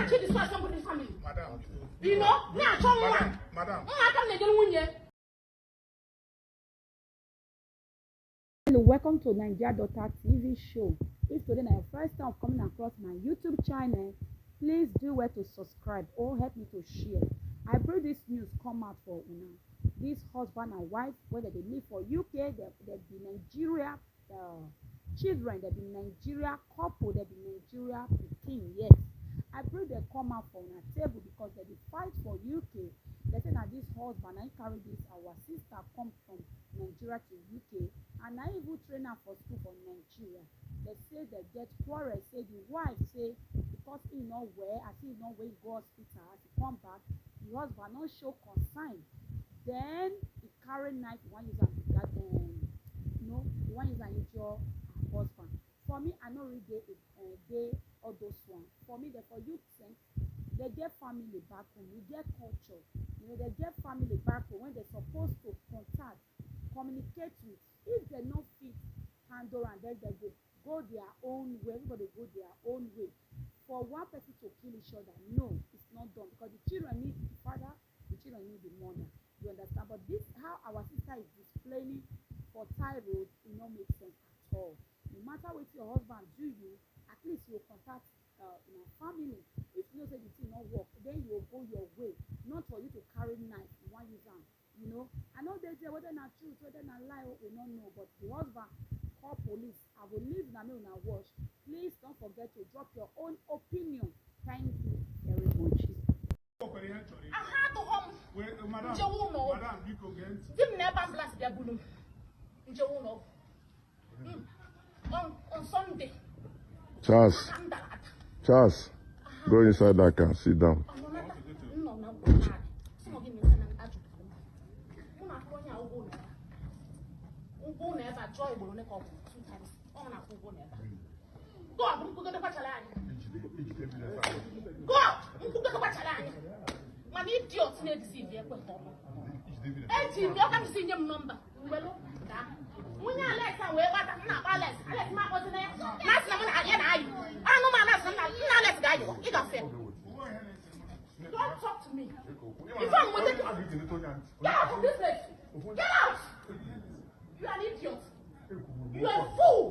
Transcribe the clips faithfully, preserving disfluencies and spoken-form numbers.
She destroy somebody's family. Madam, you know, me, I tell you, madam, madam. Hello, welcome to Nigeria Daughter T V show. If today na your first time coming across my YouTube channel, please do well to subscribe or help me to share. I bring this news come out for una. This husband and wife, whether they live for U K, they, they be Nigeria, uh, children, they be Nigeria couple, they be Nigeria pikin. Yes, I bring them come out for una table because they dey fight for U K. They say na this husband na him carry this our sister come from Nigeria to U K, and na even train her for school for Nigeria. They say they get quarrel, say the wife say because he no well, as he no well, he go hospital, as he come back, the husband no show concern. Then he carry knife, he wan use am, um, you know, he wan use am injure her husband. For me, I no really dey, uh, dey all those one. For me, they for youth sense, they get family back home, we get culture, you know, they get family back home when they supposed to contact, communicate with. If they no fit handle am, then they go go their own way. Everybody go their own way. For one person to kill each other, no, it's not done, because the children need the father, the children need the mother. You understand? But this, how our sister is displaying for Thai Road, it no make sense at all. No matter what your husband do you, at least you contact, uh, your family. If you know say the thing no work, then you go your way. Not for you to carry knife, you wan use am. You know, I know they say whether na truth, whether na lie, we no know. But the husband call police. I will leave na me una watch. Please don't forget to drop your own opinion. Thank you very much. Aha, to home. Wait, uh, madam. Njewu no. Madam, biko gee ntị. Di m na ebe ambulance bịa bulu m. Njewu no. Mm. On, on Sunday. Charles. Charles, go inside that car, sit down. Some of you may say, "Mụ na onye a ụgwọ ụlọ ebe a, jụọ ugboro ole ka ọ bụ, two times. Ọ na-akwụ ụgwọ ụlọ ebe a." Go, mkpụgodo kpachara anya. Go, mkpụgodo kpachara anya. Mana idiot na-edizi ibi ekwe ka ọ bụ. Eji m ọka m si nye m nọmba. Nwelu, daa. Nwunye Alex a wee gbata, m na-akpọ Alex. Alex m akpọzi na ya. Na asị na mụ na ya na-ayị. Anụ m anasị na nna Alex ga-ayị. Ị ga-afụ. Don't talk to me. If I'm with you, get out of this place. Get out. You are an idiot. You are a fool.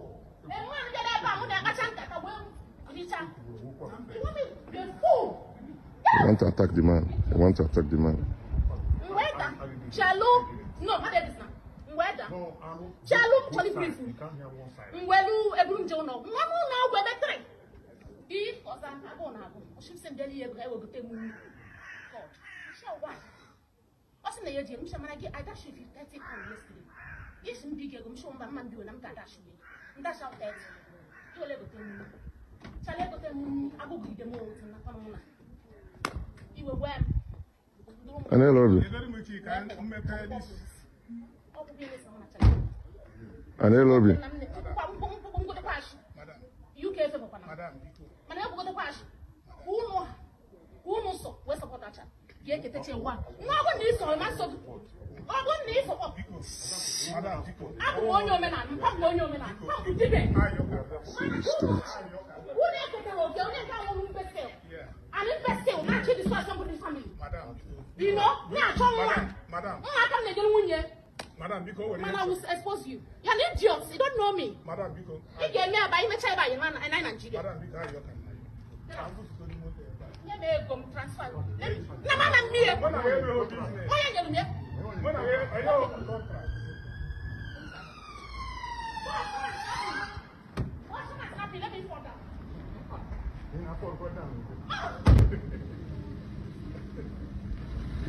A man get up and when I catch him, that I will. You want me? You a fool. They want to attack the man. They want to attack the man. Whether Chalu, no, what is this now? Whether Chalu, Charlie, please. Nwelu, Ebru, Nje, no. One, one, now, we're the three. Because I'm, I go now. She said, "Deli, I will go take money." God. Sure, why? Ọ sị na ya eji m shamara gị, I dash you thirty pound yesterday. Yes, m big ego, m sure mba mma ndị wena m ga dash you. M dash out thirty. Iwe le gote m. Chale gote m, agụgụ ide m otu na kwanụ na. Iwe wee m. And I love you. Ọ bụ gị na-esa mụ na chale. And I love you. Madam. U K fe bụkwa na. Madam, biko. Mana ya bụgotekwa ashị. Unu, unu so, wee support acha. Ga-ekete che wa. Nwa ọ bụ na iso, ma so. Ọ bụ na iso, ọ. Madam, biko. Abụ m onye omenala, papa m onye omenala, papa m dibe. Unu eketara oke, onye nke ahụ bụ imbecile. An imbecile, na-achị destroy somebody's family. Madam, biko. You know, na-achọ nwa. Madam, madam. Nwa aka m na-ejere nwunye. Madam, biko, were. Man, I will expose you. You're an idiot. You don't know me. Madam, biko. Ị ga-eme aba, imecha ebe a, ị na, ị na Nigeria. Madam, biko, ayọ ka nna ya. Nye m ego m transfer. Na mana mmiri. Mụ na ya eme business. Onye nyere m ya? Mụ na ya, anyị ọ bụ contract.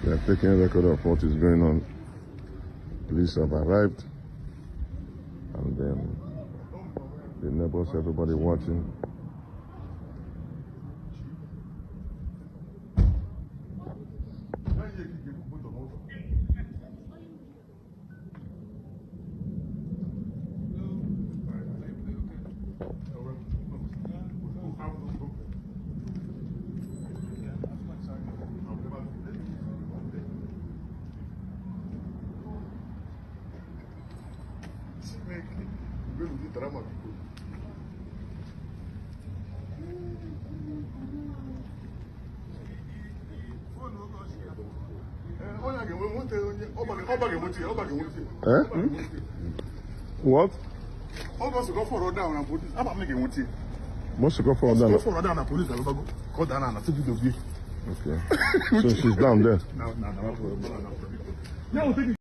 They are taking record of what is going on. Police have arrived, and then the neighbors, everybody watching. Ọba gị, ọba gị nwụchi, ọba gị nwụchi. Eh? What? Ọba sị ka ọ fọrọ down na police. Aba m gị nwụchi. Most of all Ka ọ that. Fọrọ down na police, aba go. Ka ọ daa na, na, sị gị dobie. Okay. So she's down there. Na, na, na, na, na, na.